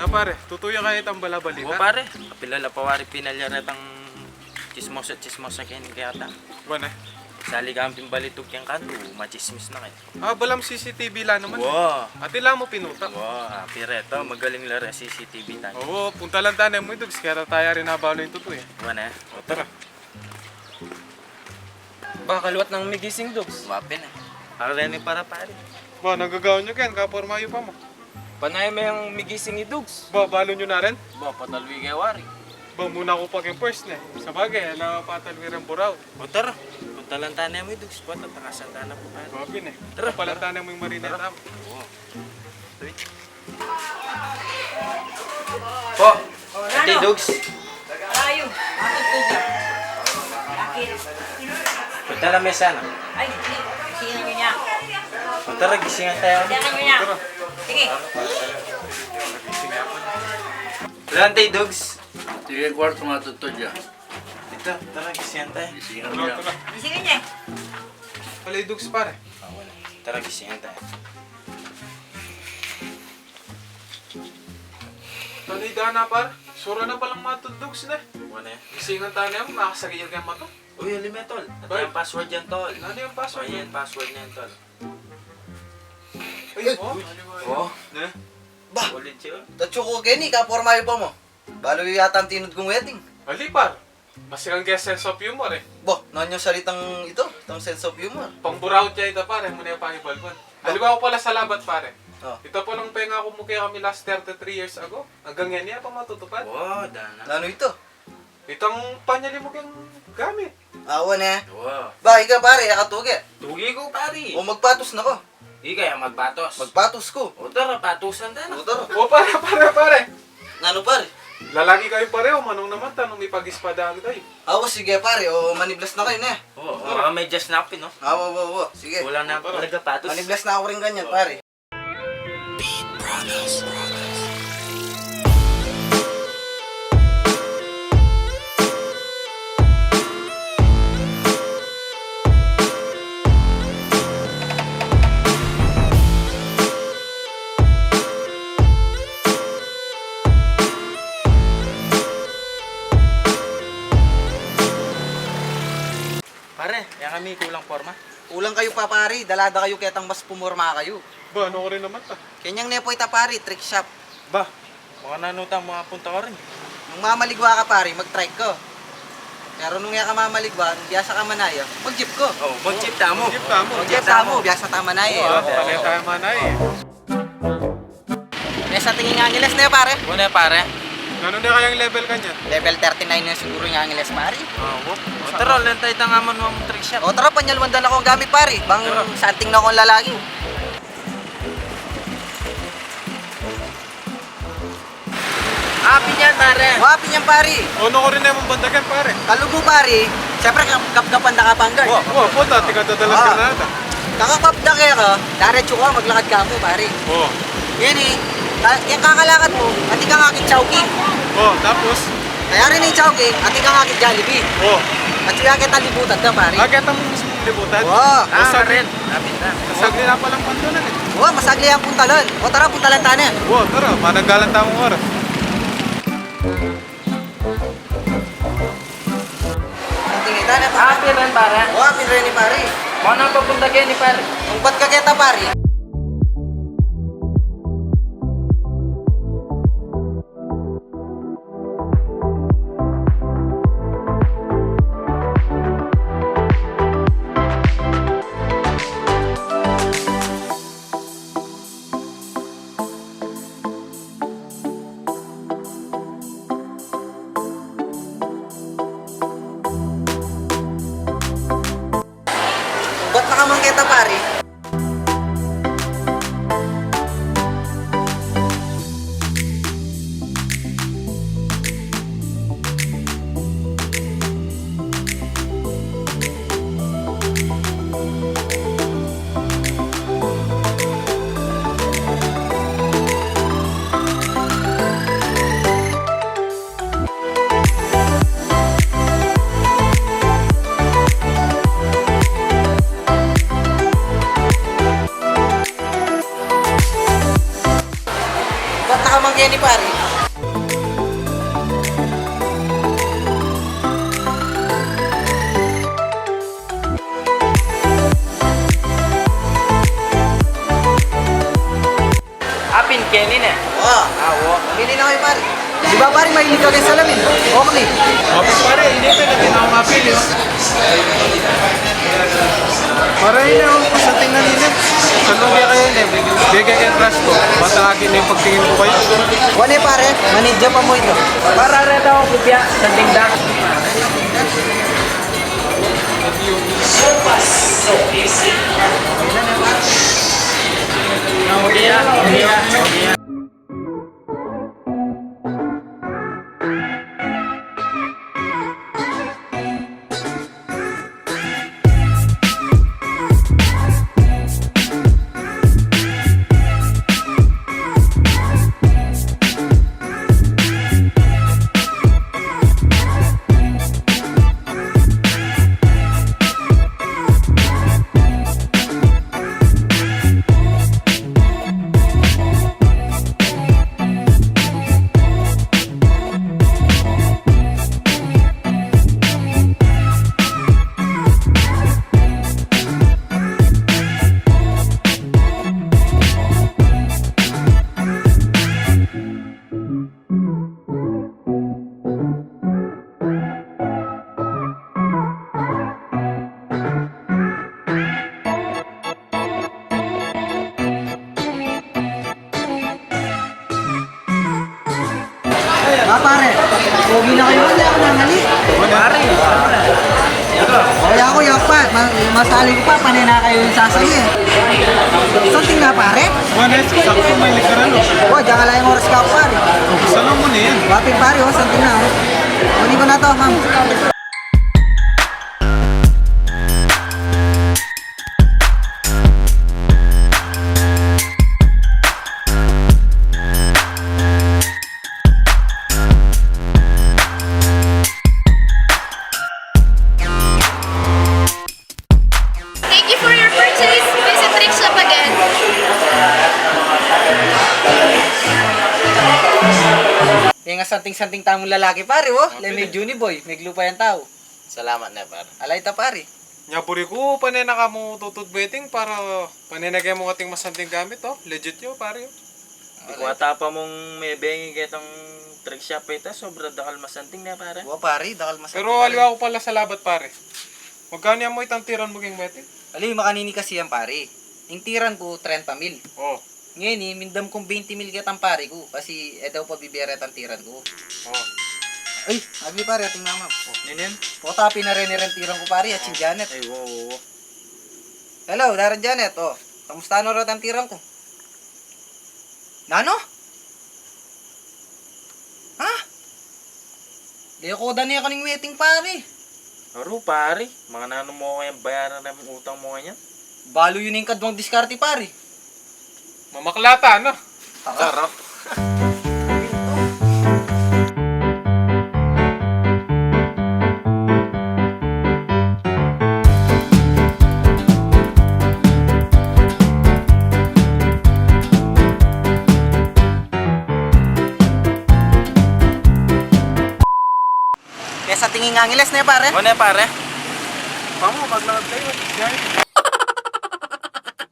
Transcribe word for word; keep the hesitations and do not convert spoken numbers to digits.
Pare, tutu ya kaya itang balabalita? O pare, apilala pa wari pinalya retang chismosa, chismosa keni kaya ta. Wa ne. Sali kang pimbalituk keng kantu, machismis na kaya. Ah, balang C C T V la naman. Wa. Ati la mu pinuta. Wa, api reto, magaling la re C C T V tani. Oo, puntalan tane mu i Dugs, kaya taya rin abalu ing tutu e. Wa ne. O, tara. Ba, kaluat nang migising, Dugs. Wa pin e. Areni para pare. Ba, nagagawan yu ken, kaporma yu pa mu. Panaya meng migising i Dugs. Ba, balun yu na rin? Ba, patalwi ke wari. Ba, muna ku pa keng purse ne. Sabagay, ala patalwi reng buraut. O, tara. Puntalan tane mu i Dugs. Ba, tatakasan tane pu pare. Wa pin e. Tara, palan tane mu ing marineta mu. O. Po, Ate Dugs. Ayu, matutug na. Akin. Punta na mesa na. Ay, di. Gisingan yu na. Punta na, gisingan taya. Gisingan yu na. Sige. Wala, Ate Dugs. Sige, kwarto matutug ya. Ito, tara, gisingan taya. Gisingan yu na. Gisingan yu na. Wala i Dugs, pare. Tara, gisingan taya. Nanu ita na, pare? Sura na palang matutug ne. Wa ne. Gisingan tane mu, makasagil keng mata. Uy, ali me, tol. Ito ing password yan, tol. Nanu ing password yan? Ito ing password yan, tol. Ay, o. O. Ne? Ba, ulit siya. Tatsu ku keni, kaporma yu pa mu. Balu yu yata ing tinud kung wedding. Ali, pare. Masigla keng sense of humor e. Bo, nanu ing salitang ito, itang sense of humor? Pangburaut ya ita, pare, mu ne pakibalban. Aliwa ku pala salabat, pare. O. Ita palang pengaku mu kekami last thirty-three years ago. Anggang ngeni e pa matutupad. Wa, dana. Nanu ito? Itang panyali mu keng gamit. Awa ne. Wa. Ba, ika pare, e ka tugi? Tugi ku, pare. O, magpatus na ku. Ika ya magpatus. Magpatus ku. O tara, patusan tana. O tara. O pare, pare, pare. Nanu pare? Lalaki kayu pare, o manung naman ta nung mipag-ispadaan kayu. Awa, sige pare, o maniblas na kayu ne. O, o, medyas na ku pin, o. Awa, awa, awa. Sige. Kulang na talaga patus. Maniblas na ku rin ganyan pare. Pare, e kami kulang porma. Kulang kayu pa pare, dala da kayu ketang mas pumorma kayu. Ba, nanu karin naman ta? Kenyang nepo ita pare, trick shop. Ba, makananu ta, makapunta karin. Nung mamaligwa ka pare, mag-trike ka. Pero nung e ka mamaligwa, nung biasa ka manaya, mag-jeep ka. O, mag-jeep tamu. Mag-jeep tamu. Mag-jeep tamu, biasa ta manaya e. O, pale tamu manaya e. Mesa tingin Angeles ne pare. Wa ne pare. Nanu ne kayang level kanyan? Level thirty-nine na siguru ing Angeles pare. A, wa. O tara, lenta ita nga man mung trick shop. O tara, panyaluan da na kung gamit pare. Bang santing na kung lalaki. Apin yan pare. O, apin yan pare. O, nanu karin e mung bandagan pare? Kalubu pare. Siyempre, kap-, kapkapan da ka panggal. Wa, wa, puta, tingkad da talaga na ata. Kakapap da kaya ka, diretsu ka, maglakad ka mu pare. O. Yan e. Ka-, yang kakalakad mu, atin kang akit Chowking. O, tapos? Kaya rin ing Chowking, atin kang akit Jollibee. O. At saka kita libutan da pare. A, kita mu mismung libutan? O. A, sa rin. Apin na. Masagli na palang puntalan e. O, masagli yang puntalan. O, tara, puntalan tana. O, tara, mananggalan tamung oras. Tingin tana pare. Apin rin pare. O, apin rin ni pare. Mana papunta keni pare? Umbat ka keta pare. Umbat na ka man keta pare. Naman keni, pare. Apin keni ne? Oo. Ah, oo. Pili na kayu, pare. Di ba, pare, mahilig ka keng salamin? Okay. Apin, pare, ini pa, e na ku mapili, o. Pare, ini, o, sa tingnan ini. Sa lugi kayu ini, bigay keng crush ku. Basta akin yung pagtingin ku kayu. Wane, pare, manidya pa mu itu. Para reta ku kupya sa tinda. Ah, pare, pogi na kayu, wala ku namali. Pare. O, yaku, yaku pa, ma-, masali ku pa, pane na kayu ing sasali e. Santing na, pare? Wa, nice, saktu, may likuran, o. Wa, diyan ka lang ing oras ku, pare. Salamat na yan. Wa pin, pare, o, santing na, o. Kunin ku na 'to, ma'am. Thank you for your purchase. Visit Trick Shop again. Ing asanting-santing tamung lalaki, pare, o. Leng me Juni boy, meglupa yang tau. Salamat ne, pare. Ala ita, pare. Nya buri ku, pane na kamu tutud beting para pane na kemu kating masanting gamit, o. Legit yu, pare, o. Di ku ata pa mung mebengi ketang Trick Shop ita, sobra dakal masanting ne, pare. Wa, pare, dakal masanting. Pero aliwa ku pala salabat, pare. Magkanu ya mu itang tiran mu keng beting? Ali, makanini kasi yan, pare. Ing tiran ku, trenta mil. O. Ngeni, mindam kung benti mil ketang pari ku, kasi e daw pa bibie retang tiran ku. O. Ay, abi pari, ating mama. O, ninin? Pota, pinareni reng tiran ku, pari, at si Janet. Ay, wo, wo, wo. Hello, Dara Janet, o. Kamusta no retang tiran ku? Nanu? Ha? Leko da ne kaning weting, pari. Aru, pari, mangananu mu kayang bayaran reng utang mu nganyan? Balu yu ne ing kaduang diskarte, pari. Mamakla ta, no? Tara. Tara. Kesa tingin nga ngiles ne, pare. O ne, pare. Pamu, maglakad kayu.